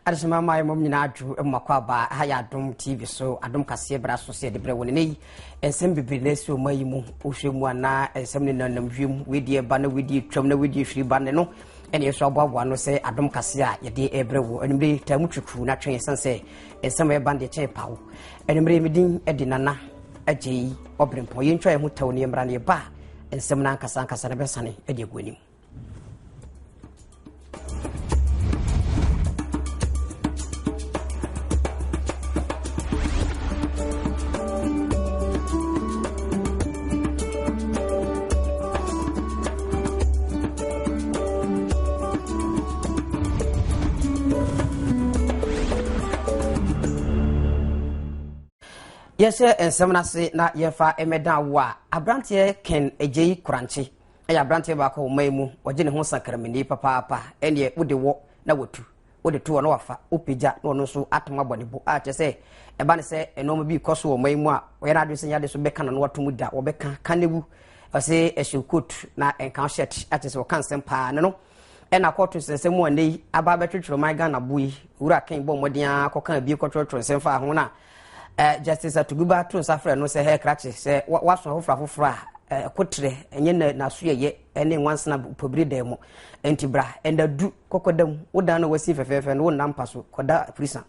Adehyema ma yɛmom nyinaa adwo mu akɔ aba ha yɛ Adom TV so adom kaseɛ bra so sɛ yɛde brɛ wo ne yi nsɛm bebree na asi ɔma yi mu wohwɛ mu anaa nsɛm ne nanam wiem wedeɛ ba na wedeɛ twam na wedeɛ hwiri ba ne no ɛne yɛso aboaboa no sɛ adom kaseɛ a yɛde ɛbrɛ wo anwummere taa mu twitwiw na twɛn ɛsiane sɛ nsɛm a ɛba no deɛ kyɛn pawo anwummere medin de nana agyei ɔberempɔn yɛntwa yɛn ho tɛw ne yɛmmra ne yɛba a nsɛm no ankasa ankasa no bɛsane de agu anim. Yɛhyɛ nsɛm no ase na yɛmfa mmɛdan wo a, aberanteɛ Ken Agyei Korankye yɛ aberanteɛ baako a ɔman mu ɔgye ne ho sakramani papaapa. Ɛnneɛ wode wɔ na watu, wode to hɔ na wafa, wopagya na ɔno nso atom abɔ ne bo a kyerɛ sɛ ɛba ne sɛ nneɛma bi rekɔ so wɔ ɔman mu a ɔyɛ n'adwene sɛ nyɛ ade so bɛka n'ano atom da, wɔbɛka ka ne wu. Ɔse ɛhyɛ coat na ɛnka shirt akyerɛ sɛ ɔka nsɛm paa ne no. Ɛna kɔɔto nsɛnsɛm mu a nnɛ yi aba abɛtwetwere ɔman Ghana bo yi, Owura Ken bɔɔ mmɔden ara kɔkaa bie kɔtwerɛtwerɛ nsɛm faa ho na eh, Justice Atuguba to nsa frɛ no sɛ hɛ krakye sɛ waso afoforɔ afoforɔ a eh, koterɛ ɛnyɛ na n'asoɛyɛ ne nwansena pɔbiri dan mu nti bra ɛnda du kɔkɔda mu wo dan no wasi fɛfɛɛfɛ no wo nna mpa so kɔda prison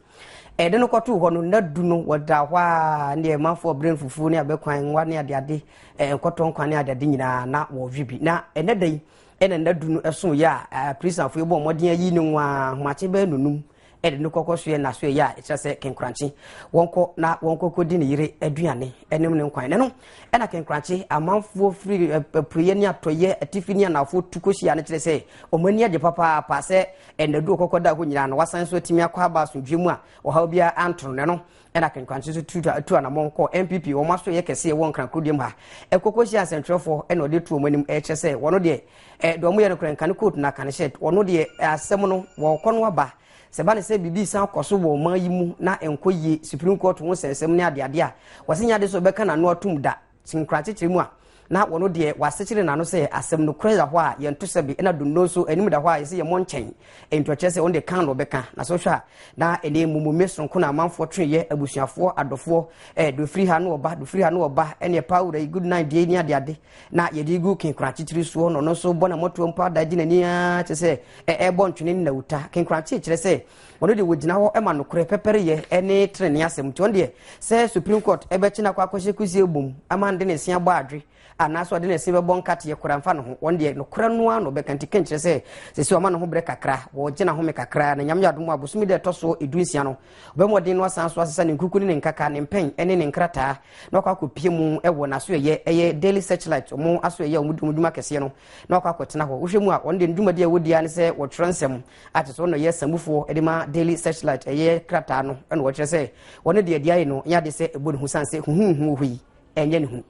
ɛde no kɔtoo hɔ no nna du no wɔda hɔ a ne ɛmanfoɔ brɛ fufuo ne abɛkwan nwa ne adeade nkɔtɔ nkwan ne adeade nyinaa na wɔwe bi na ɛnɛ da yi Ɛna nna du no ɛso yɛ a apolisifoɔ yi bɔɔ mmɔden ayi no nwaa ahomakye bɛyɛ nonum ɛde no kɔkɔ soɛ na soɛ yɛ a ɛkyerɛ sɛ kenkorankye wɔnkɔ na wɔnkɔ kɔdi ne yere aduane ɛne ne nkwan ne no ɛna kenkorankye amanfoɔ firi apueɛ ne atɔeɛ atifi ne anafoɔ tu kɔhyia no kyerɛ sɛ wɔn ani agye papaapa sɛ ɛna du ɔkɔkɔ da hɔ nyinaa no wasan so atumi akɔ aba asomdwe mu a ɔhaw biara antono ne no Ɛna Kenkwankye nso tu tu anamɔn kɔɔ NPP wɔn asoɛeɛ kɛseɛ ɛwɔ Nkran kurodeɛ mu ha ɛkɔkɔ hyia nsɛntwerɛfoɔ ɛna ɔde tu wɔn anim ɛkyerɛ sɛ wɔn deɛ ɛ deɛ wɔn yɛ no koraa nka ne coat na ka ne shirt wɔn deɛ asɛm no wɔkɔ no aba sɛ ba ne sɛ biribi san kɔ so wɔ ɔman yi mu na ɛnkɔ yie Supreme Court ho nsɛnsɛm ne adeade a wɔse nyɛ ade sɛ ɔbɛka n'ano atum da Nkorakyekyere mu a, na wɔno deɛ wɔasekyere n'ano sɛ asɛm nokorɛ da hɔ a yɛnto sɛbe ɛna donno nso anim da hɔ a yɛsɛ yɛmmɔ nkyɛn. Enti ɔkyerɛ sɛ ɔno deɛ kan na ɔbɛka. Na sɛ wohwɛ a, na ɛnɛ mmomome soronko na amanfoɔ tweeɛ, abusuafoɔ, adɔfoɔ, eh, deɛ ɔfiri ha na ɔba, deɛ ɔfiri ha na ɔba, ɛneɛ paa wura yi good night deɛ ne adeade na yɛde gu kenkorakyekyere soɔ na ɔno nso bɔ n'amɔtoa mpo ada gye n'ani ara kyerɛ sɛ ɛrebɔ ntwene ne nawuta. Kenkorakye kyerɛ sɛ Ɔno deɛ wɔgyina hɔ ma nokorɛ pɛpɛreyɛ ne tenenee asɛm nti ɔno deɛ sɛ Supreme Court ɛbɛkye no akɔ akɔhyɛ kusie bom ama no de ne se abɔ adwe anaasɛ ɔde ne se bɛbɔ nkateɛ koraa mfa ne ho wɔn deɛ nokorɛ no ara na ɔbɛka nti kɛnkyerɛ sɛ sɛsi ɔma ne ho berɛ kakra wɔgye n'ahome kakra na nyame adom a bosome da ɛtɔ so 16 no ɔbɛmmɔden no asan so asesa ne nkuku ne ne nkaka ne mpɛn ne ne nkrataa na wakɔ akɔpie mu wɔ n'asoɛyɛ ɛyɛ Daily Searchlight ɔmo asoɛyɛ a ɔmo di ɔmo dwuma kɛseɛ no na wakɔ akɔtena hɔ wohwɛ mu a wɔn deɛ ne dwumadi a wɔdi ara ne sɛ wɔtwerɛ nsɛm a kyerɛ sɛ wɔn na yɛ samufoɔ de ma Daily Searchlight ɛyɛ krataa no ɛna wɔkyerɛ sɛ wɔn deɛ deɛ ayɛ no nyɛ ade sɛ ɛbɔ ne ho san sɛ huhuhu wɔ hɔ yi ɛnyɛ ne hu.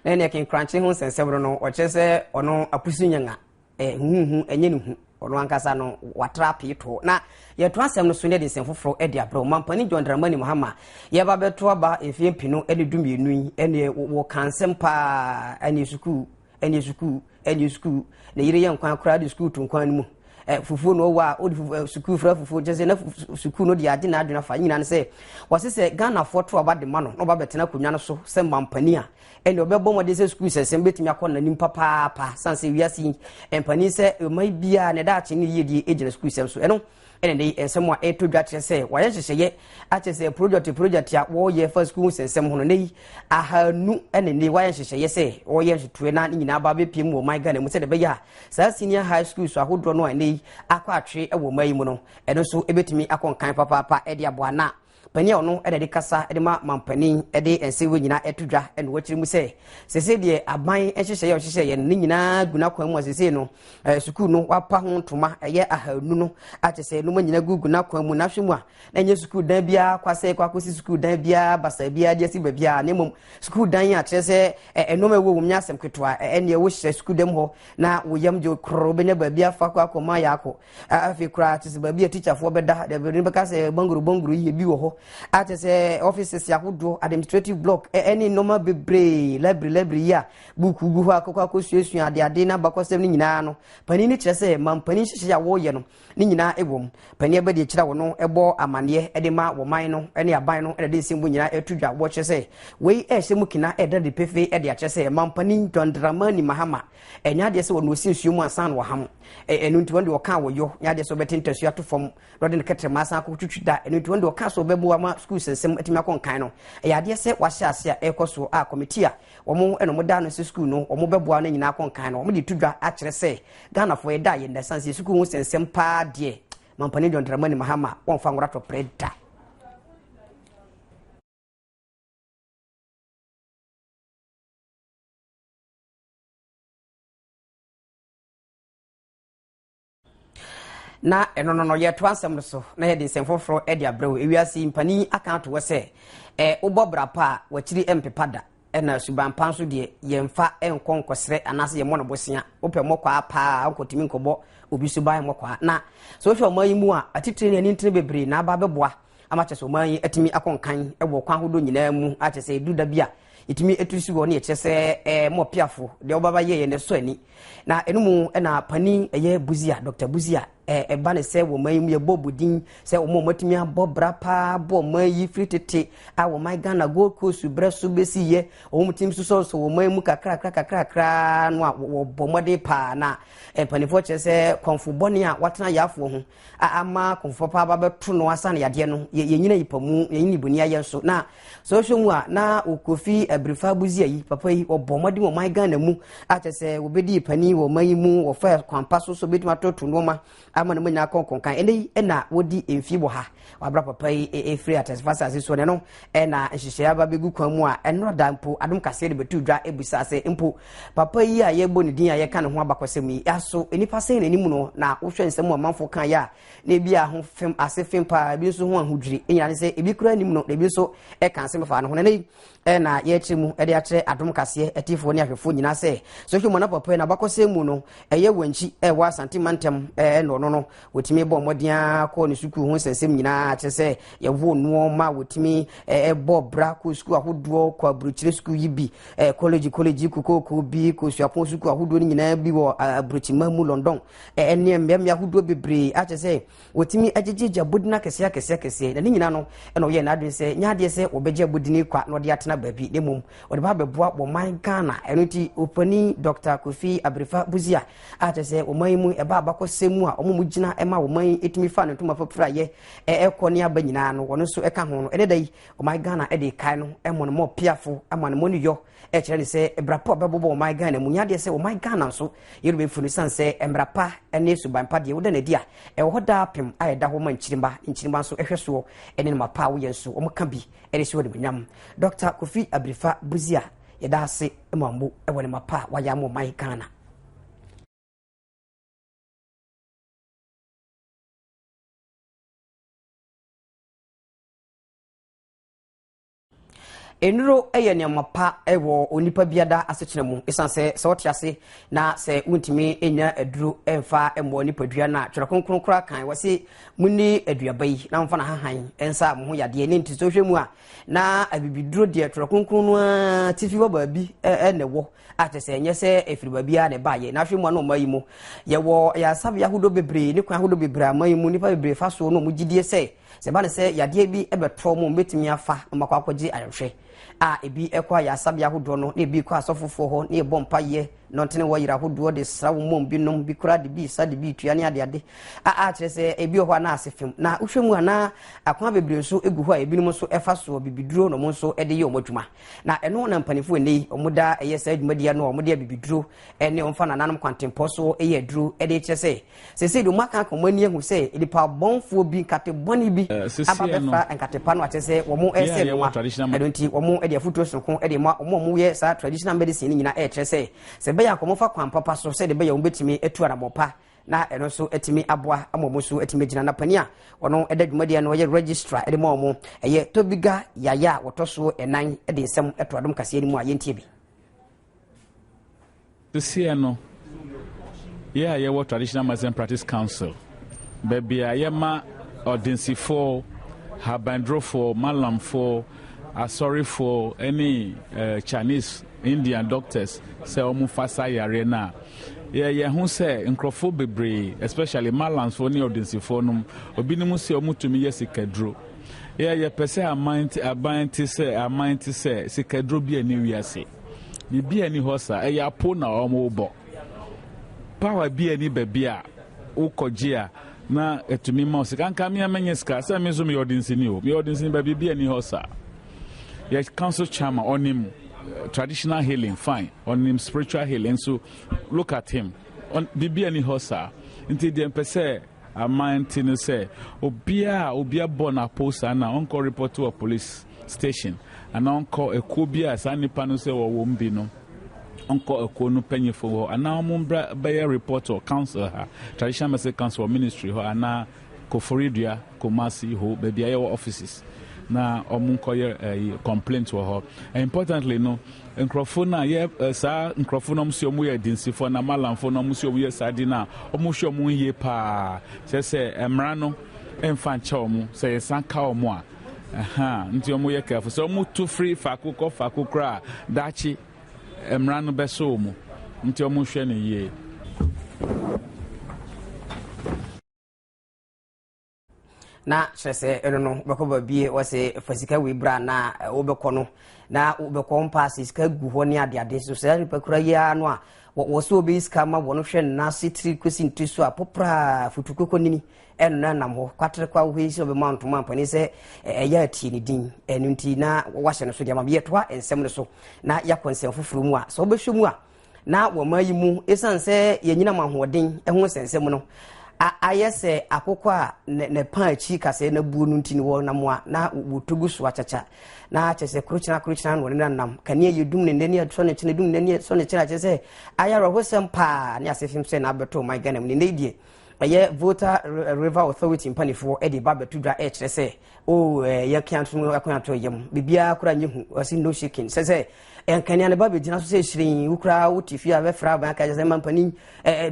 Na ɛnna kenkrankye ho nsɛnsɛm no no ɔkyerɛ sɛ ɔno apusu nyanga huhuhu ɛnyɛ ne hu ɔno ankasa no watra peetoo na yɛto asɛm no so ne de nsɛm foforɔ de abrɛ ɔmampanin John Dramani Mahama yɛba bɛto aba mfeɛ mpinu ne 12 yi ɛne wɔka nsɛm paa ɛne sukuu ɛne sukuu ɛne sukuu na yere yɛ nkwan koraa de sukuu to nkwan no mu fufuo na ɔwɔ a ɔde fufuo sukuu fura fufuo kyɛ sɛ na sukuu no deɛ agye n'adwene afa nyinaa no sɛ wɔse sɛ Ghanafoɔ to aba de ma no na ɔba bɛtena akonnwa no so sɛ mampanin a ɛnna ɔbɛbɔ mmɔden sɛ sukuu sɛsɛm bɛtumi akɔ n'anim papaapa san sɛ wiase yi mpanin sɛ ɔman biara ne daakye ne yiedie gyina sukuu sɛm so ɛno ɛna ne nsɛm a ɛtɔ dwa kyerɛ sɛ wɔayɛ nhyehyɛeɛ akyerɛ sɛ project project a wɔreyɛ fa sukuu nsɛnsɛm ho no ne yi 200 ɛna ne wɔayɛ nhyehyɛeɛ sɛ wɔreyɛ ntotoeɛ na ne nyinaa ba bɛpie mu wɔ ɔman Ghana mu sɛdeɛ ɛbɛyɛ a saa senior high schools ahodoɔ no a ɛnɛ yi akɔ atwe wɔ ɔman yi mu no ɛno nso ɛbɛtumi akɔ nkan papaapa ɛde aboa na Panin a ɔno na ɛde kasa de ma mampanin de nsɛm wei nyinaa ɛto dwa na wɔakyerɛ mu sɛ sese deɛ aban nhyehyɛeɛ a ɔhyehyɛ yɛn ne nyinaa gu n'akwan mu a sese no sukuu no wapa ho ntoma ɛyɛ 200 no akyɛ sɛ nneɛma nyinaa gugu n'akwan mu n'ahwɛ mu a na ɛnyɛ sukuu dan biara kwasɛ kɔ akɔsi sukuu dan biara basaa biara de asi baabiara na mmom sukuu dan a kyerɛ sɛ nneɛma ɛwɔ wɔm nyɛ asɛm ketewa ɛneɛ wohyɛ sukuu dɛm hɔ na wo yam gye korɔ wobɛnya baabi afa kɔ akɔma yɛ akɔ afei koraa te sɛ baabi a tikyafoɔ bɛda dɛbɛni bɛka sɛ bangoro bangoro yi ebi wɔ hɔ. a kyerɛ sɛ offices ahodoɔ, administrative block ɛne nneɛma bebree, library library yi a buku gu hɔ akɔkɔ akɔsuasua adeade na abakɔsɛm no nyinaa no. Panin no kyerɛ sɛ mampanin nhyehyɛeɛ a wɔreyɛ no ne nyinaa wɔ mu. Panin abɛdi akyire a wɔno bɔ amanneɛ de ma wɔman no ne aban no na de nsɛm bu nyinaa ɛto dwa. Wɔkyerɛ sɛ wei ɛrehyɛ mu kena ɛda de pefee de akyerɛ sɛ mampanin John Dramani Mahama ɛnyɛ adeɛ sɛ wɔno ɔsi nsuo mu ansa na wɔham. Ɛno nti wɔn deɛ ɔka wɔyɔ nyɛ adeɛ sɛ wɔbɛte ntasuo ato fam na ɔde ne kɛtrɛma asan akɔtwitwi da. Ɛno nti wɔn deɛ ɔka sɛ ɔbɛboa ma sukuu nsɛnsɛm atumi akɔ nkan no ɛyɛ adeɛ sɛ wahyɛ ase a ɛrekɔ soɔ a kɔmiti a wɔn na wɔda ano sɛ sukuu no wɔn bɛboa no nyinaa akɔ nkan no wɔn de to dwa akyerɛ sɛ Ghanafoɔ yɛda a yɛnda ɛsiane sɛ sukuu ho nsɛnsɛm paa deɛ Mampanin John Dramani Mahama wɔmfa nwora tɔprɛ da. Na ɛno no no yɛtoa nsɛm no so na yɛde nsɛm foforɔ de abrɛ wo. Ewiase mpanin aka ato hɔ sɛ ɛ wobɔ bra pa a wakyiri mpepa da, ɛna suban pa nso deɛ yɛmfa nkɔ nkɔsrɛ anaasɛ yɛmmɔ no bosea. Wopɛ mmɔkwaa paa nkɔtumi nkɔbɔ obi suban mmɔkwaa. Na sɛ wohwɛ ɔman yi mu a, atitire ne anintini bebree na aba abɛboa ama kyɛ sɛ ɔman yi atumi akɔ nkan wɔ kwan ahodoɔ nyinaa mu, akyɛ sɛ ɛduru da bi a yɛtumi ɛtu si hɔ ne yɛkyerɛ sɛ ɛɛ mo ɔpiafo deɛ wɔbaba yɛ yɛn ɛsɔ ani. Na ɛno mu ɛna panin ɛyɛ Buzia, Dr. Buzia, ɛba ne sɛ wɔn man yi mu yɛbɔ bodin sɛ wɔn a wɔatumi abɔ bra paa bɔ ɔman yi firi tete a wɔn man Ghana Gold Coast berɛ so bɛsi yɛ wɔn tim sosɔsɔ wɔn man mu kakrakra kakrakra no a wɔbɔ mmɔden paa. Na mpanimfoɔ kyerɛ sɛ kɔnfo bɔne a watena yaafoɔ ho a ama kɔnfo papa aba bɛto no asane yadeɛ no yɛnyina yipa mu yɛnyina iboni ayɛ nso. Na sɛ wohwɛ mu a na Kofi Abirifa Busia yi papa yi wɔbɔ mmɔden wɔ man Ghana mu akyɛ sɛ wɔbɛdi panin wɔ man yi mu, wɔfa kwan pa so so bɛtumi atoto nneɛma ama no mu nyinaa kɔnkɔnkan. Ɛnɛ yi ɛna wɔdi mfie wɔ ha wabra papa yi ɛfiri atɛsefa asase soɔ no ɛna nhyehyɛeɛ aba bɛgu kwan mu a ɛnora da mpo adom kaseɛ de bɛtu dwa ɛbusa sɛ mpo papa yi a yɛbɔ ne din a yɛka ne ho abakɔsɛm yi aso nnipa sɛn n'anim no. Na wohwɛ nsɛm a amanfoɔ ka yɛ a na ebi a ho fem ase fem paa, ebi nso ho ahodwiri nyina ne sɛ ebi kura anim no na ebi nso ɛka asɛm fa ne ho. Na ne ɛna yɛkyerɛ mu ɛde akyerɛ adom kaseɛ atifoɔ ne ahwɛfoɔ nyinaa sɛ sɔhwɛ mu na papa yi na abakɔsɛm mu no ɛyɛ wɔnkyi ɛwɔ Asante mantam ɛna ɔno no wɔtumi bɔ mmɔden akɔ ne sukuu ho nsɛnsɛm nyinaa kyerɛ sɛ yɛwo nneɛma a wɔtumi ɛbɔ bra kɔ sukuu ahodoɔ, kɔ aburokyire sukuu yi bi, college college kokooko bi, kɔ suapɔn sukuu ahodoɔ no nyinaa bi wɔ aburokyima mu London ɛne mmeammea ahodoɔ bebree akyerɛ sɛ wɔtumi agyegyegye abodin akɛseɛ akɛseɛ akɛseɛ. Na ne nyinaa no ɛna ɔyɛ n'adwene sɛ nyɛ adeɛ sɛ wɔbɛgye abodin kwa na ɔde atena baabi, na mmom wɔde ba abɛboa wɔn man Ghana. Ɛno nti ɔpanin Dr. Kofi Abirifa Busia a kyerɛ sɛ wɔn man yi mu ɛba abakɔsɛm mu a wɔn mu gyina ɛma wɔn man yi ɛtumi fa ne ntoma fafira yɛ ɛkɔ ne aba nyinaa no wɔn nso ɛka ho no. Ɛne da yi ɔman Ghana ɛde kae no ɛmɔ no mɔ piafo ama no mɔ ne yɔ ɛkyerɛ ne sɛ ɛbrapɔ a bɛbobɔ ɔman Ghana mu nyɛ adeɛ sɛ ɔman Ghana nso yɛrebɛfu no siane sɛ mmara pa ne suban pa deɛ woda n'adi a ɛwɔ hɔ daa pem a ɛda hɔ ma nkyirimba nkyirimba nso ɛhwɛ soɔ ɛne no mapa a woyɛ nso wɔn ka bi ɛde hyɛ wɔn animuonyam. Dr. Kofi Abirifa Busia, yɛda ase ma mbo ɛwɔ ne mapa a wayɛ ama ɔman Ghana. Nnuro yɛ nneɛma pa wɔ onipa biada asetena mu. Ɛsiane sɛ sɛ wote ase na sɛ wontumi nya aduro mfa mmɔ nipadua no a, Twerɛ Kronkron koraa kan wɔ se monni aduaba yi na momfa n'ahahan nsa mo ho yadeɛ. Ne nti sɛ wohwɛ mu a na abibiduro deɛ Twerɛ Kronkron no ara tifi hɔ baabi na ɛwɔ a kyerɛ sɛ ɛnyɛ sɛ ɛfiri baabi a na ɛbaeɛ. Na ahwɛ mu a na ɔma yi mu yɛwɔ ayaresabea ahodoɔ bebree ne kwan ahodoɔ bebree a ama yi mu nnipa bebree fa soɔ na wɔn gyidie sɛ sɛ ɛba ne sɛ yadeɛ bi bɛtɔ mu mbɛtumi afa na wɔakɔ akɔgye ayarehwɛ a ebi kɔ ayaresabea ahodoɔ no na ebi kɔ asɔfofoɔ hɔ na yɛbɔ mpayɛ nɔntene wɔ yere ahodoɔ de sra wɔn mom binom bi koraa de bi sa de bi tua ne adeade a a kyerɛ sɛ ebi wɔ hɔ a na ase fam. Na wohwɛ mu a na akwan bebree nso gu hɔ a ebinom nso ɛfa soɔ bibiduro na wɔn nso de yɛ wɔn adwuma. Na ɛno na mpanimfoɔ nnɛ yi wɔn da ɛyɛ saa dwumadie ano a wɔde abibiduro ne wɔn fa nananom kwantempɔ so yɛ aduro de kyerɛ sɛ sɛsɛ de wɔn aka aka wɔn ani ahu sɛ nipa bɔnfoɔ bi nkate bɔne bi aba bɛfa nkate pa no akyerɛ sɛ wɔn ɛsɛ nnoa. Ɛno nti wɔn de afutuo sononko de ma wɔn a wɔyɛ saa traditional medicine no nyinaa ɛkyerɛ sɛ sɛ ɛbɛyɛ akɔmɔ fa kwan papa so sɛde ɛbɛyɛ wɔn bɛtumi atu anammɔn pa na ɛno nso atumi aboa ama wɔn nso atumi agyina. Na panin a ɔno ɛda dwumadie no ɔyɛ registrar ɛde ma wɔn ɛyɛ Tobiga Yaya a wɔtɔ so ɛnan de nsɛm ɛto adom kaseɛ no mu a yɛntie bi. Seesei no, yɛ a yɛwɔ Traditional Medicine Practice Council, baabi a yɛma ɔdensifoɔ Habandrofoɔ, Malamfoɔ, asɔrefoɔ ne Chinese, Indian doctors sɛ wɔn fa saa yareɛ no a, yɛ yɛn ho sɛ nkurɔfoɔ bebree especially Malamfoɔ ne ɔdensifoɔ nom, obinom sɛ wɔn tumi yɛ sikaduro. Yɛ yɛpɛ sɛ aman te aban te sɛ aman te sɛ sikaduro bi a ɛni wiase. Biribi a ɛni hɔ saa, ɛyɛ apo na wɔn bɔ. Power bi a ɛni baabi a wokɔgye a na ɛtumi ma wo sika. Nka me a menyɛ sika sɛ me nso meyɛ ɔdensini o, meyɛ ɔdensini ba biribi ani hɔ saa. Yɛ council chairman ɔnim eh, traditional healing fine, ɔnim spiritual healing nso look at him, biribi ani hɔ saa. Nti deɛ mpɛ sɛ aman te no sɛ obiara a obi abɔ no apo saa na ɔnkɔ report wɔ police station anaa ɔnkɔ ekuo bi a saa nipa no sɛ wɔwɔ mu bi no ɔnkɔ ekuo no mpanyinfo hɔ anaa wɔn mbra bɛyɛ report wɔ council ha, Traditional Medicine Council wɔ ministry hɔ anaa Koforidua, Kumasi ho baabi a yɛwɔ offices na wɔn nkɔyɛ ɛyi eh, complaint wɔ hɔ. And importantly no, nkurɔfo no a yɛ eh, saa nkurɔfo no wɔn si wɔn yɛ dinsifo na malamfo no wɔn si wɔn yɛ saa di no a wɔn hwɛ wɔn yie paa kyerɛ sɛ mmara no mfa nkyɛ wɔn sɛ yɛsan ka wɔn a. Ahaa, nti wɔn yɛ careful. Sɛ wɔn tu firi faako kɔ faako koraa a, daakye mmara no bɛso wɔn. Nti wɔn hwɛ no yie. Na kyerɛ sɛ ɛno no wobɛkɔ baabi wɔsɛ fa sika wei bra na wobɛkɔ no na wobɛkɔ mpaase sika gu hɔ ne adeade so saa nipa kura yi ara no a wɔ sɛ wɔbɛyi sika ma wɔn hwɛ nnaase tiri kɔsi ntiri so a popraa futukoko nini Ɛno na nam hɔ kwatere kwa wohɔ yi sɛ ɔbɛma ntoma mpanin sɛ ɛyɛ atie ne din. Ɛno nti na wahyɛ no so deɛ ama yɛtoa nsɛm no so na yɛakɔ nsɛm foforɔ mu a sɛ wobɛhwɛ mu a na wɔma yi mu ɛsiane sɛ yɛnyinam ahoɔden ho nsɛnsɛm no ayɛ sɛ akokɔ a ne pa akyi kasɛɛ na buo no nti no wɔnam a na wɔtɔ gu so akyakya na kyerɛ sɛ korokyena korokyena na wɔne nanam kanea yɛdum ne nnɛ ne ɛsɔ ne kyena dum ne nnɛ ne ɛsɔ ne kyena kyerɛ sɛ ayɛ awerɛhosɛm paa ne asefem sɛ na abɛto ɔman Ghana mu ne nnɛ yi deɛ Ɛyɛ Volta River Authority mpanifoɔ de ba abɛto dwa ɛrekyerɛ sɛ o yɛn kea to akwan ato yam biribiara koraa nyɛ hu ɔsi no shaking sɛ sɛ nkanea no ba bɛgyina so sɛ hyerɛn wo koraa wote fie a bɛfrɛ aban aka sɛ mampanin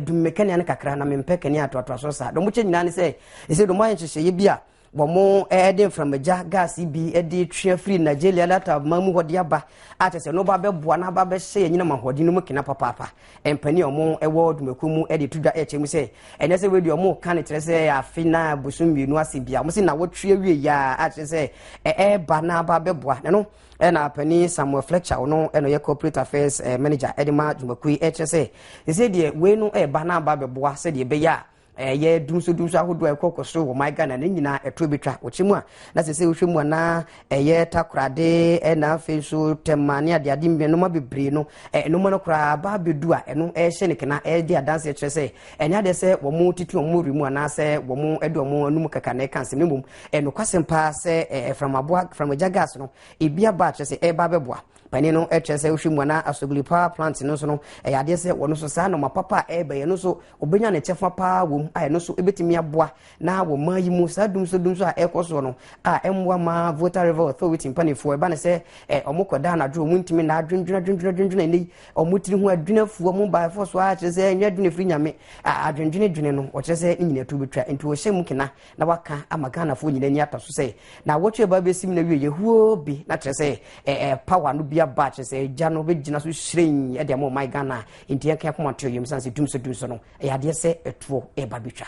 dum me kanea no kakra na mempɛ kanea atoatoa so saa dɔm kyɛ nyinaa ne sɛ ɛsɛ dɔm ayɛ nhyehyɛeɛ bi a Wɔde mframagya gas bi de twe afiri Nigeria data man mu hɔ de aba a kyerɛ sɛ no ba bɛboa na aba bɛhyɛ yɛn nyinam ahoɔden no mu kena papaapa. Mpanin a wɔwɔ dwumakuo mu de to dwa ɛkyɛ mu sɛ ɛnyɛ sɛ wei deɛ wɔka no kyerɛ sɛ afe na bosom mmienu ase bia wɔn si na wɔtwe awie yia a kyerɛ sɛ ɛɛba na aba bɛboa na no ɛna panin Samuel Fletcher ɔno ɛna ɔyɛ corporate affairs eh, manager ɛde ma dwumakuo yi ɛkyerɛ sɛ sɛ deɛ wei no ɛɛba na aba bɛboa sɛdeɛ ɛbɛyɛ a Ɛyɛ dumsodumso ahodoɔ a ɛkɔ kɔ so wɔ man Ghana ne nyinaa ɛtoɔ bɛtwa. Wɔkyɛ mu a na sɛ sɛ wohwɛ mu a na ɛyɛ takorade ɛna afei nso tɛma ne adeade nnoɔma bebree no nnoɔma no koraa ba abɛdu a ɛno ɛhyɛ ne kena ɛde adanseɛ kyerɛ sɛ ɛnyɛ adeɛ sɛ wɔn titi wɔn wɔ mu anaasɛ wɔn de wɔn anum kaka na ɛka nsɛm mmom ɛnokwasɛm paa sɛ ɛframaboa framagya gas no ebi aba akyerɛ sɛ ɛba abɛboa Panin no kyerɛ sɛ wohwɛ mu a na Asogli power plant no nso no ɛyɛ adeɛ sɛ wɔn nso saa nɔɔma papa a ɛreba yi ɛno nso wɔbɛnya ne kyɛfa paa wɔ mu a ɛno nso ɛbɛtumi aboa na wɔ man yi mu saa dumso dumso a ɛrekɔ soɔ no a ɛmmoa ma Volta River Authority mpanimfoɔ ɛba ne sɛ ɛ wɔn kɔda anadwo wɔn ntumi na adwendwene adwendwene adwendwene ɛnɛ yi wɔn tiri ho adwene afu wɔn ba ɛfɔ so a kyerɛ sɛ ɛnyɛ adwene firi nyame adwendwene dwene no wɔkyerɛ sɛ ne nyinaa tu bɛtwa nti wɔhyɛ mu kena na waka ama Ghanafoɔ nyinaa ani atɔ so sɛ na awɔtwe ɛba bɛsim na wie yɛhuo bi na kyerɛ sɛ ɛɛ power no bi aba kyerɛ sɛ gya no bɛgyina so hyerɛn ɛde ama ɔman Ghana nti yɛnka akoma nto yɛm sane sɛ dum so dum so no ɛyɛ adeɛ sɛ ɛtoɔ ɛba bɛtwa.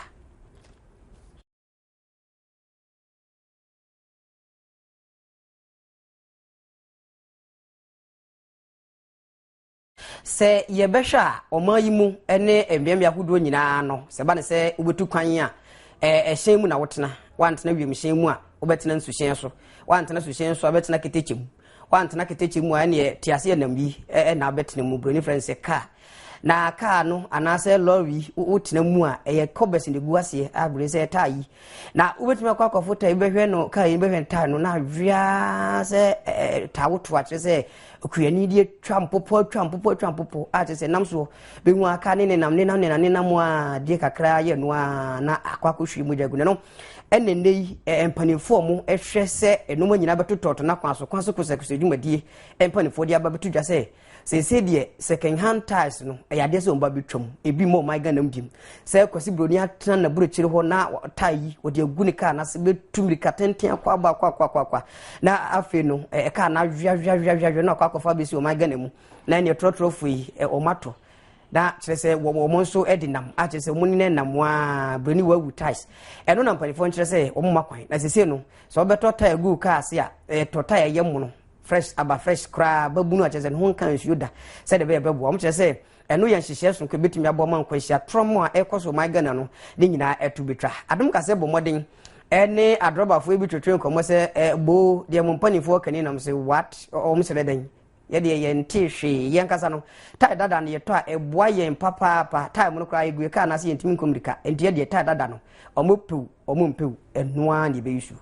Sɛ yɛbɛhwɛ a, ɔman yi mu ne mmeammea ahodoɔ nyinaa no, sɛ ɛba ne sɛ wobɛtu kwan a, ɛhyɛn mu na wotena. Woantena wiemhyɛn mu a, wobɛtena nsuhyɛn so. Woantena suhyɛn so a, wobɛtena ketekye mu. Woantena ketekye mu a, ɛneɛ te ase ɛnam yi na wobɛtena mu. Buroni frɛ no sɛ kaa. Na kaa no anaasɛ lɔre yi wotena mu a, ɛyɛ kɔbɛs na ɛgu aseɛ a buroni sɛ taa yi. Na wobɛtumi akɔ akɔfo taa yi bɛhwɛ no kaa yi bɛhwɛ taa no na awea sɛ taa woto akyerɛ sɛ Okuani de atwa mpopɔ atwa mpopɔ atwa mpopɔ a kyerɛ sɛ nam soɔ bɛhu aka ne nenam nenam nenam nenam a deɛ kakra yɛ no a na akɔ akɔhwie mogya gu ne no ɛna nnɛ yi mpanimfoɔ mo hwɛ sɛ nneɛma nyinaa bɛtotɔtɔ na kwan so kwan so kosɛkosɛ dwumadie mpanimfoɔ de aba bɛto dwa sɛ Seesei deɛ second hand tyres no ɛyɛ adeɛ sɛ wɔn ba bɛtwam ebi mmɔ ɔman Ghana mu biem. Sɛ Kwasi Broni atena n'aburokyire hɔ na tyre yi wɔde agu ne kaa n'ase bɛtu mmirika tenten akɔ aba akɔ akɔ akɔ akɔ na afei no kaa no aweaweaweaweawe na akɔ akɔfa abɛsi ɔman Ghana mu na ɛneɛ trɔtrɔfoɔ yi wɔn atɔ na kyerɛ sɛ wɔn nso de nam akyerɛ sɛ wɔn ne nam waa broni wawu tyres ɛno na mpanimfoɔ nkyerɛ sɛ wɔn mma kwan na seesei no sɛ wɔbɛtɔ tyre gu kaa ase a ɛtɔ tyre yɛ mono fresh aba fresh koraa babunu a kyerɛ sɛ ne ho nka nsuo da sɛdeɛ ɛbɛyɛ bɛboa wɔn kyerɛ sɛ ɛno yɛ nhyehyɛɛ sononko ebɛtumi aboa ma nkwanhyia trɔm a ɛkɔ so ɔman Ghana no ne nyinaa ɛto bɛtwa. Adom kasɛ bɔ mmɔden ɛne adrɔbafoɔ bi twetwe nkɔmmɔ sɛ ɛ boo deɛ mo mpanimfoɔ kani nam sɛ what wɔn srɛ dɛn yɛdeɛ yɛnte hwee yɛn kasa no tae dada no yɛtɔ a ɛboa yɛn papaapa tae mu no koraa yɛgu kaa anaasɛ yɛntumi nkɔ mmirika nti yɛdeɛ tae dada no ɔmo pew ɔmo mpew ɛnoa na yɛbɛyi su.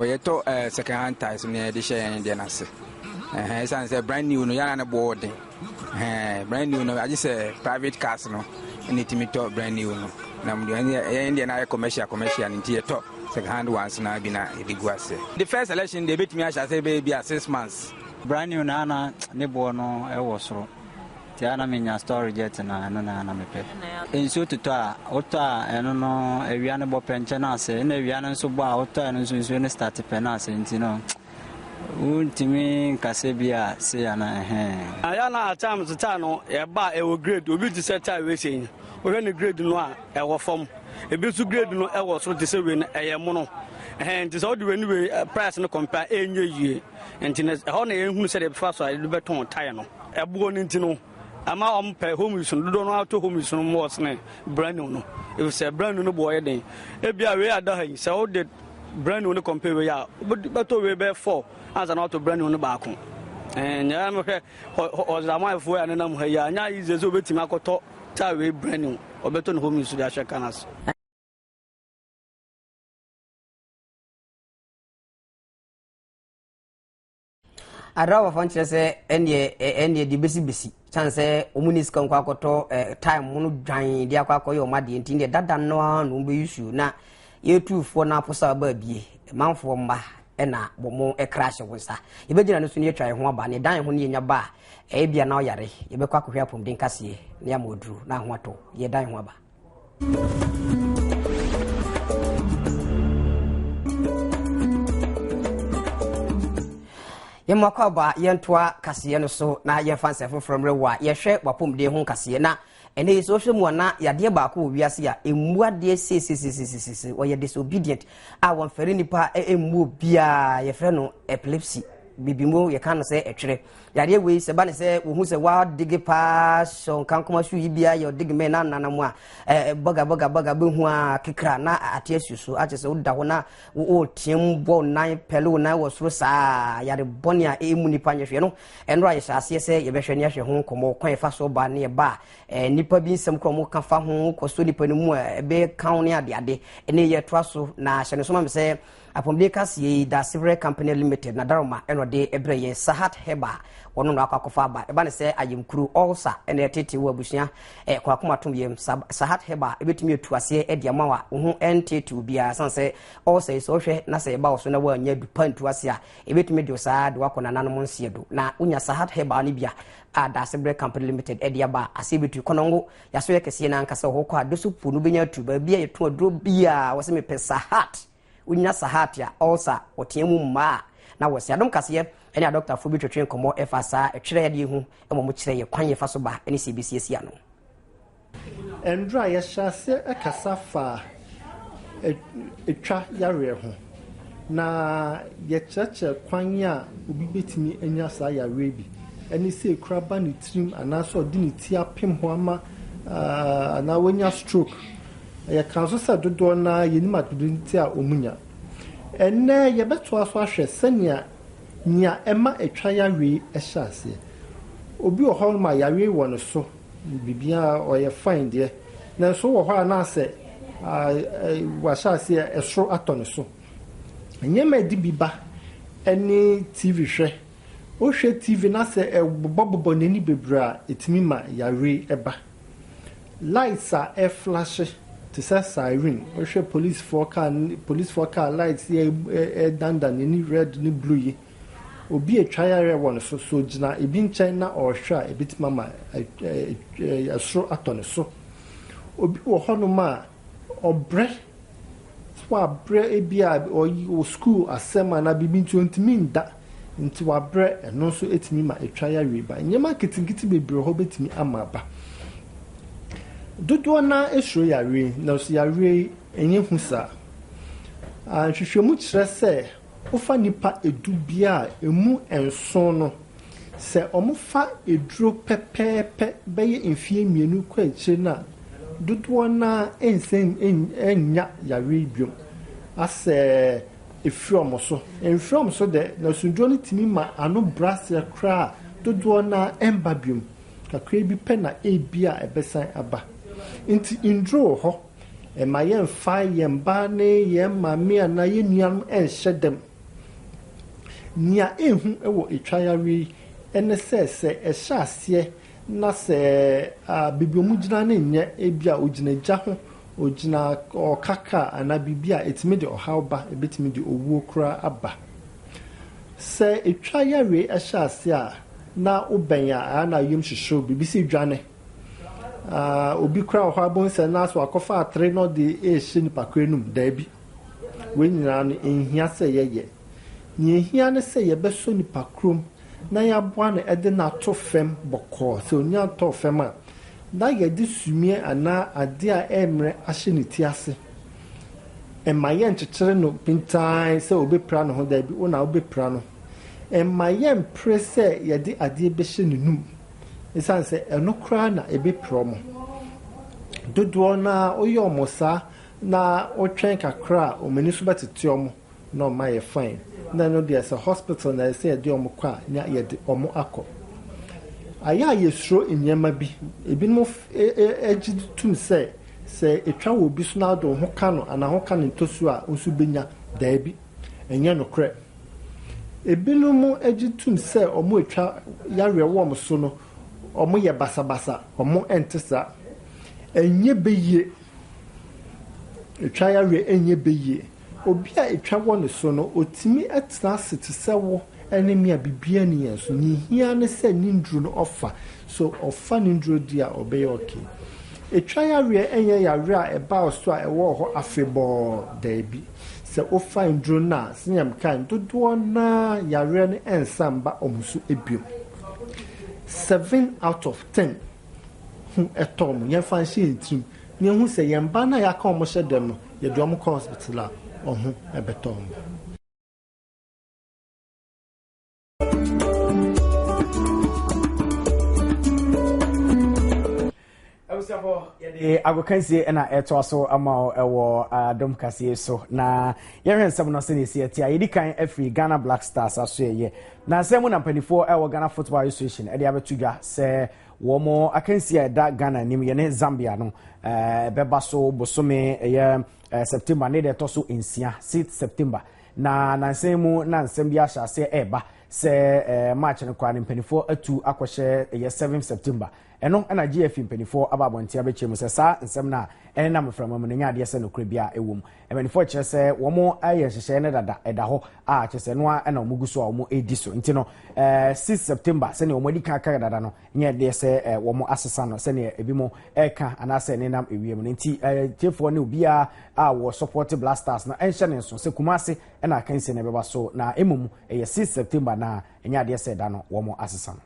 Yɛtɔ eh, second hand tyres no yɛde hyɛ yɛn deɛ no ase. Ɛsiane sɛ brand new no yɛana ne boɔ ɔden. Brand new no agye sɛ private cars no ɛna ɛtumi tɔ brand new no. Na yɛn deɛ no ayɛ commercial commercial no nti yɛtɔ second hand ones no bi na yɛde gu ase. The first selection deɛ ɛbɛtumi ahyɛ ase bɛyɛ bi a 6 months. Brand new no ana ne boɔ no ɛwɔ soro. Nti a na menya store reject na ɛno na na mepɛ. Nsuo totɔ a, wotɔ a ɛno no awia no bɔ pɛ nkyɛ no ase. Ɛna awia no nso bɔ a wotɔ a ɛno nso nsuo no start pɛ no ase nti no wontumi nkasɛ bi a sei ana ɛhɛn. Ayɛ na at times tyre no ɛba a ɛwɔ grade obi te sɛ tyre wei sei wohwɛ ne grade no a ɛwɔ fam ebi nso grade no ɛwɔ soro te sɛ wei no ɛyɛ mono ɛhɛn nti sɛ wode wei ne wei price no compare ɛnyɛ yie nti ɛhɔ na yɛhunu sɛdeɛ ɛbɛfa so a yɛde bɛtɔn tyre no. Ɛboɔ no nti no, ɛma wɔn pɛ home use no dodoɔ no ara tɔ home use no more sene brand new no efisɛ brand new no boɔ yɛ den ebia wei ada ha yi sɛ wode brand new no compare wei a wobɛtɔ wei bɛyɛ four ansa na watɔ brand new no baako ɛɛ nyɛ mehwɛ ɔsramanfoɔ a nenam ha yi a nyɛ ayi sɛ wobɛtumi akɔtɔ taa wei brand new ɔbɛtɔ ne home use de ahyɛ ka no ase. Adrɔbafoɔ nkyerɛ sɛ ɛnneɛ ɛnneɛ deɛ bɛsi bɛsi kyɛn sɛ wɔn ni sika nkɔ akɔtɔ ɛɛ time mu no dwan de akɔ akɔyɛ wɔn adeɛ nti deɛ dada no ara na wɔn bɛyi su na yɛtufoɔ no aposa aba abie manfoɔ mma ɛna wɔn ɛkra ahyɛ wɔn nsa yɛbɛgyina no so no yɛtwa yɛn ho aba ne dan ho no yɛnya ba a ɛyɛ bia na ɔyare yɛbɛkɔ akɔhwɛ apɔmuden kaseɛ ne ama oduro na ho atɔ yɛdan ho aba. Yɛn akɔ aba yɛntoa kaseɛ no so na yɛmfa nsɛm foforɔ mmerɛ wɔ a yɛhwɛ wapɔmuden ho kaseɛ na ɛnɛ yi sɛ wohwɛ mu a na yadeɛ baako wɔ wiase a ɛmmu adeɛ seesesesesese wɔyɛ disobedient a wɔmfɛre nipa ɛmmu obiara yɛfrɛ no epilepsy bibi mu yɛka no sɛ ɛtwerɛ Yadeɛ wei sɛ ba ne sɛ wɔhu sɛ wadege paa hyɛ nkankoma so yi biara yɛ ɔdege mɛ na nana mu a ɛɛ bɔga bɔga bɔga bɛhu a kekra na ate asi so akyɛ sɛ woda hɔ na wɔteam bɔ nan pɛle wo nan wɔ soro saa yare bɔne a ɛmu nipa nyɛ hwɛ no ɛno a yɛhyɛ aseɛ sɛ yɛbɛhwɛ ne ahwɛ ho nkɔmmɔ kwan yɛfa so ba ne yɛba a nipa bi nsɛm korɔ mo ka fa ho kɔ so nipa no mu a ɛbɛka wo ne adeade ɛne yɛtoa so na hyɛ no so ma me sɛ Apɔmuden kaseɛ yi, Daasebrɛ Company Limited na Daroma na ɔde brɛ yɛn. Sahat Herbal, wɔno na wakɔ akɔfa aba. Ɛba ne sɛ ayamkuro, ulcer, na ɛtete wɔ abusua, eh, kɔ akoma tom yam. Sahat Herbal ɛbɛtumi atu aseɛ de ama wa wo ho ɛntetew biara. San sɛ ulcer yi sɛ wohwɛ na sɛ ɛba wo so na woannya du pa ntu ase a, ɛbɛtumi de wo saa de wakɔ nananom nseɛ do. Na wonya Sahat Herbal no bi a, a Daasebrɛ Company Limited ɛde aba a, aseɛ bɛtu. Kɔnɔngo, yaso yɛ kɛseɛ no ankasa wɔ hɔ kɔ a, doso puo no wobɛnya atu. Baabi a yɛto aduro biara, wɔ sɛ mepɛ Sahat. Wonya Sahat a, ulcer, ɔtea mu mma a, na wɔse. Adom kaseɛ ne adɔktafoɔ bi twetwe nkɔmmɔ ɛfa saa ɛtwerɛ yadeɛ ho ma wɔn kyerɛ yɛ kwan yɛfa so ba ne sɛ yɛbɛsiesie ano. Ɛndora yɛhyɛ aseɛ kasa faa ɛtwa yareɛ ho, na yɛkyerɛkyerɛ kwan a obi bɛtumi anya saa yareɛ bi, ɛne sɛ ekura ba ne tirim anaasɛ ɔde ne ti apem ho ama anaa wanya stroke. Yɛka nso sɛ dodoɔ no ara yɛnim ade nti a wɔnya. Ɛnnɛ yɛbɛtoa so ahwɛ sɛnea nea ɛma atwa yareɛ yi hyɛ aseɛ. Obi wɔ hɔ ma yareɛ yi wɔ ne so, biribiara ɔyɛ fine deɛ, nanso wɔ hɔ a na asɛ wahyɛ aseɛ ɛsoro atɔ ne so. Nneɛma a ɛde bi ba ne TV hwɛ. Wohwɛ TV na sɛ ɛbobɔbobɔ n'ani bebree a, ɛtumi ma yareɛ yi ba. Lights a ɛflashe te sɛ siren, wohwɛ polisifoɔ car ne polisifoɔ car lights yi a ɛdandan n'ani red ne blue yi. Obi a etwa yareɛ wɔ ne so, sɛ ogyina ebi nkyɛn na ɔrehwɛ a, ebetumi ama ɛsoro atɔ ne so. Obi wɔ hɔnom a ɔbrɛ, wabrɛ ebi a ɔwɔ sukuu asɛm anaa biribi nti ɔntumi nda, nti wabrɛ, ɛno nso etumi ma etwa yareɛ ba. Nneɛma nketenkete bebree wɔ hɔ betumi ama aba. Dodoɔ no ara suro yareɛ yi, nanso yareɛ yi ɛnyɛ hu saa. Nhwehwɛmu kyerɛ sɛ wofa nnipa edu biara a, emu nson no, sɛ wɔfa aduro pɛpɛɛpɛ bɛyɛ mfeɛ mmienu kɔ akyire no a, dodoɔ no ara nsan nnya yareɛ yi bio. Asɛ ɛfiri wɔn so. Ɛmfiri wɔn so dɛ, nanso nnuro no tumi ma ano brɛ aseɛ koraa a, dodoɔ no ara ɛmba bio. Kakra bi pɛ na ebia ɛbɛsan aba. Nti nnuro wɔ hɔ. Mma yɛmfa yɛn ba ne yɛn maame anaa yɛn nuanom nhyɛ dɛm. Nea ehu wɔ etwa yareɛ yi ne sɛ, sɛ ɛhyɛ aseɛ na sɛ baabi a wɔgyina no nyɛ, ebi a ogyina gya ho, ogyina ɔka kaa anaa biribi a, ɛtumi de ɔhaw ba, ɛbɛtumi de owuo koraa aba. Sɛ etwa yareɛ hyɛ aseɛ a, na wobɛn a, ɛyɛ a na yam hyehye wo, biribi sɛ dwane. Obi koraa wɔ hɔ a wobɛhu sɛ na asɛ wakɔfa atere na ɔde rehyɛ nipa koro anum. Daabi. Wei nyinaa no, ɛnhia sɛ yɛyɛ. Nea ɛhia ne sɛ yɛbɛsɔ nipa kurom na yɛaboa no de no ato fam bɔkɔɔ. Sɛ onya tɔɔ fam a, na yɛde sumiiɛ anaa adeɛ a ɛremmrɛ ahyɛ ne ti ase. Mma yɛnkyekyere no pintann sɛ ɔbɛpira ne ho. Daabi, wo na wobɛpira no. Mma yɛmpere sɛ yɛde adeɛ bɛhyɛ n'anum. Esiane sɛ ɛno koraa na ɛbɛpira wɔn. Dodoɔ no ara woyɛ wɔn saa na wotwɛn kakra a, wɔn ani so bɛtete wɔn na wɔn ayɛ fine. Na ɛno deɛ sɛ hospital na ɛsɛ sɛ yɛde wɔn kɔ a, na yɛde wɔn akɔ. Ayɛ a yɛsuro nneɛma bi. Ebinom gye tom sɛ, sɛ ɛtwa wɔ obi so na wode wo ho ka no anaa ho ka no ntosuo a, wo nso wobɛnya. Daabi, ɛnyɛ nokorɛ. Ebinom gye tom sɛ wɔatwa yareɛ wɔ wɔn so no, wɔyɛ basabasa, wɔnte saa. Ɛnyɛ bɛyie. Ɛtwa yareɛ ɛnyɛ bɛyie. Obi a ɛtwa wɔ ne so no, ɔtumi tena ase te sɛ wo ne me a biribiara nni yɛn so. Nea ɛhia ne sɛ ne nnuro no ɔfa. So ɔfa ne nnuro di a, ɔbɛyɛ okay. Ɛtwa yareɛ ɛnyɛ yareɛ a ɛba wo so a ɛwɔ hɔ afebɔɔ, daabi. Sɛ wofa nnuro no a, sɛnea mekae no, dodoɔ no ara yareɛ no nsan mba wɔn so bio. 7 out of 10 ho tɔ wɔn. Yɛmfa nhyɛ yɛn tirim na yɛhu sɛ yɛn mma no a yɛaka wɔn hyɛ dɛm no, yɛde wɔn kɔ hospital a, wɔn ho bɛtɔ wɔn. Abusuafo, yɛde agokansie na ɛtoa so ama wo ɛwɔ adom kaseɛ so na yɛhwɛ nsɛm no sɛdeɛ ɛsi ɛte a yɛdi kan afiri Ghana Black Stars aso ɛyɛ na nsɛm mu na mpanimfoɔ ɛwɔ Ghana Football Association ɛde abɛto dwa sɛ wɔn akansie a ɛda Ghana anim yɛne Zambia no ɛbɛba so bosome ɛyɛ September ne deɛ ɛtɔ so nsia 6 September Na nansa yi mu na nsɛm bi ahyɛ aseɛ ɛreba sɛ eh, March no koraa no mpanimfoɔ atu akɔhyɛ ɛyɛ 7 September. Ɛno na GFE mpanimfoɔ aba abɔnten abɛkyerɛ mu sɛ saa nsɛm no a ɛnenam mframa mu no nyɛ adeɛ sɛ nokorɛ biara ɛwɔ mu. Mpanimfoɔ kyerɛ sɛ wɔn ayɛ nhyehyɛeɛ no dada ɛda hɔ a kyerɛ sɛ ɛno ara na wɔn gu so a wɔn redi so. Nti no eh, 6 September sɛdeɛ wɔn adi kan aka dada no nyɛ deɛ sɛ eh, wɔn asesa no sɛdeɛ ebinom ɛreka anaasɛ nenam ewiem no nti eh, tiefoɔ ne obiara a wɔ support Black Stars no ɛnhyɛ ne nso sɛ Kumasi ɛna akansie no ɛbɛba so na mmom ɛyɛ 6 September na ɛnyɛ adeɛ sɛ ɛda no wɔn asesa no.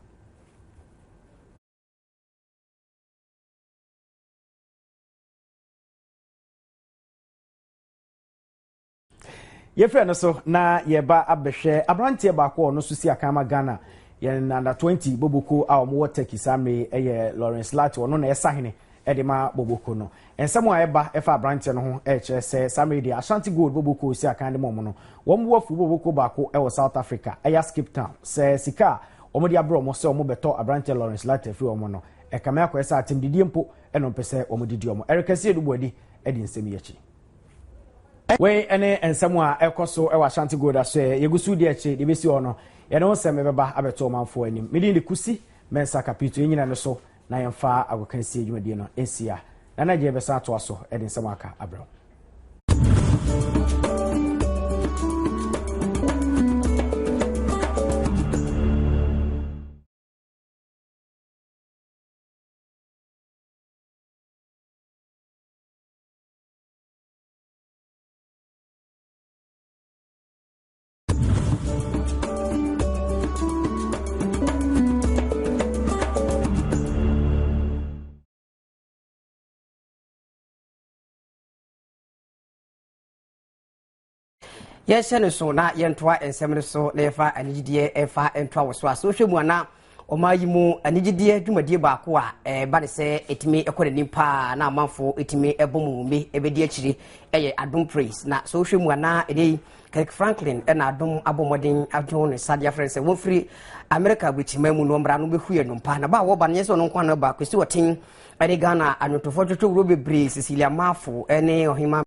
Yɛfiri ɛno so na yɛba abɛhwɛ aberanteɛ baako a ɔno nso si akan ma Ghana yɛn under 20 boboko a wɔwɔ Turkey saa mmerɛ yi yɛ Lawrence Lartey ɔno na ɛsahene de ma boboko no. Nsɛm a ɛba ɛfa aberanteɛ no ho ɛrekyerɛ sɛ saa mmerɛ yi deɛ Ashanti Gold boboko si akan de ma wɔn no wɔn bo afu boboko baako wɔ South Africa ɛyɛ Cape Town sɛ sika a wɔde abrɛ wɔn sɛ wɔbɛtɔ aberanteɛ Lawrence Lartey afiri wɔn no ɛkame akɔyɛ sɛ atɛmdidie mpo ɛna wɔpɛ sɛ wɔde di wɔn. Eric Asiedu Boadi de nsɛm yi akyi. Wei ne nsɛm a ɛkɔ so wɔ Ashanti Gold asoɛeɛ. Yɛgu so redi akyire, deɛ ɛbɛsi hɔ no, yɛde ho nsɛm bɛba abɛto ɔmanfoɔ anim. Me din de Kusi Mensah Kapito. Yɛnnyina no so na yɛmfa agokansie dwumadie no nsi ha. Nana Adjei bɛsan atoa so de nsɛm a aka abrɛ wo. Yɛnhyɛ no so na yɛntoa nsɛm no so na yɛfa anigyedeɛ ɛfa ntoa wɔ so a. Sɛ wohwɛ mu a na ɔman yi mu anigyedeɛ dwumadie baako a ɛba ne sɛ ɛtumi ɛkɔ n'anim paa na amanfoɔ ɛtumi ɛbɔ mu mme ɛbɛdi akyire ɛyɛ Adom Praise. Na sɛ wohwɛ mu a na ɛnɛ yi Kirk Franklin ɛna Adom abɔ mmɔden adwo ne nsa de afrɛ no sɛ wɔmfiri Amerika aburokyima mu no mmra no bɛhu yɛ nnompa. Na ba a wɔba no nyɛ sɛ ɔno nko ara na ɔba, Kwesi Ɔten ɛne Ghana anwontofoɔ twotwowuro bebree, Cecilia Marfo ɛne Ɔhema.